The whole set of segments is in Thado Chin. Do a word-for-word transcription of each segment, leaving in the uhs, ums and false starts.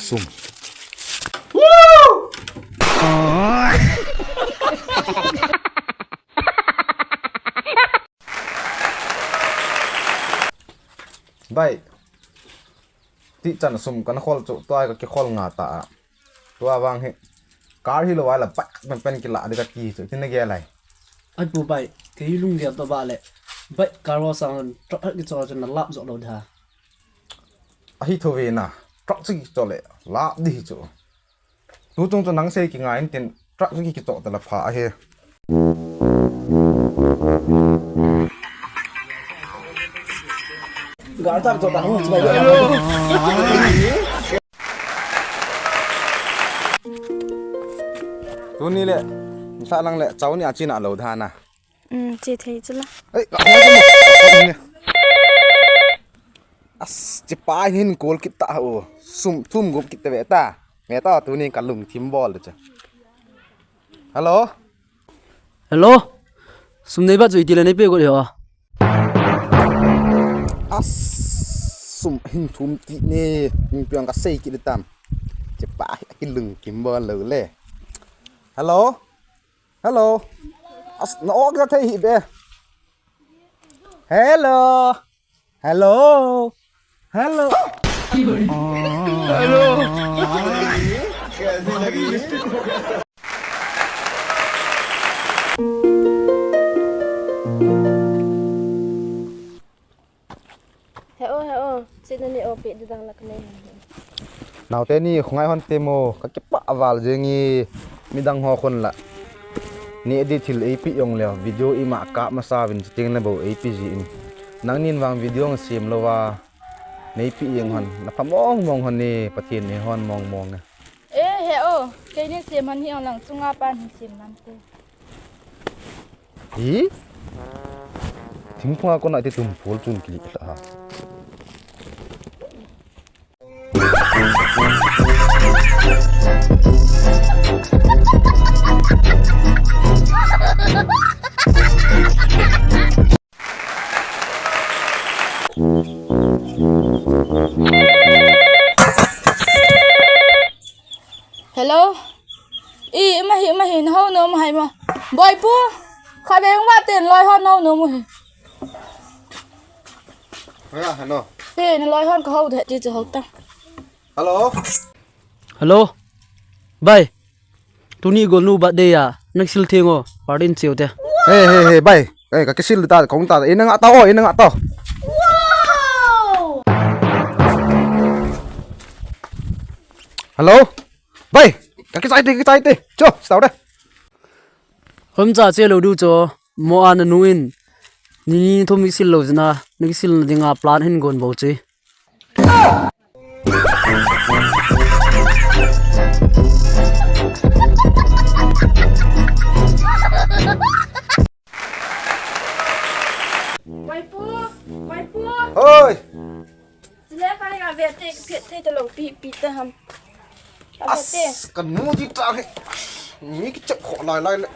Sum. Bai. Ti chan sum kana khol chu tua ka kikhol nga ta a. Tua vang hi. Car hi lo ai la bike pen pen kila di ka ki chu. Tin na ge lai. Ai pu bai, kei lunggel to ba le. Bai car wa sang truck hat kichol chun na lap jo lo da. Ahi tho ve na. Truck chi kichol le. Lap di hi chu. Tu chung chu nang sei ki ngai in tin truck chi kichol ta la pha ahi. Gar tak chol ta hung chi bai. Tuni le, sa lang le, chau ni a chin a lo dhan a. Um, chi thei chu la. Ei, ka hoi chu mo. As, chi pa hin kol kit ta ho. Sum thum gup kit ta ve ta. Me ta tuni ka lungthim bol de cha. Hello? Hello? Sum nei ba chu iti le nei pe ko le ho. As, sum hin thum ti ne. Min piang ka sei kit le tam. Chi pa hi ki lungthim bol lo le. Hello? Hello. As, na ok na thei hi be. Hello. Hello. Hello. Hello. He o, he o, china ni o, pe di dang la ka nei. Naote ni, khungai hon te mo, ka kipah val jeng e, midang ho khun la. Ni edit thil eipe jong le, video ima kap masa vin chiting le bou eipe ji in. Nangnin vang video nga sem lou va, neipe jeng hon, na pha mong mong hon ni, Pathen ni hon mong mong e. E, he o, keini sem hon hi ong lang, chunga pan hi sem nante. Hi? Thingphunga kona iti tumphul chun kilik ta ha. Hello? I, ima hi, ima hi, na hou nom hai mo. Boipu, kha beng va ten loi hon hou nom hi. Hello, hello. He, na loi hon ka hou de ti chu hou ta. Hello. Hello. Bai. Tuni golnu birthday a, na kisil theng o, party in cheu te. He, he, he, bai. He, ka kisil ta, kong ta, ina nga ta o, ina nga ta. Hello? Bai, ka kichai te, kichai te. Cho, stau de. Khom cha che lo du cho, mo a na nu in. Ni ni thum kisil lo jina, na kisil na dinga plan hin gon bou chi. Mai pu, mai pu. Hoi. Sile kai ga ve te, phet te lo pi, pi te ham. As, ka nu ji ta he. Ni kichep kho lai lai le.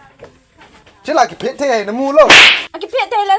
Chila kiphet thei na mu lo. A kiphet thei la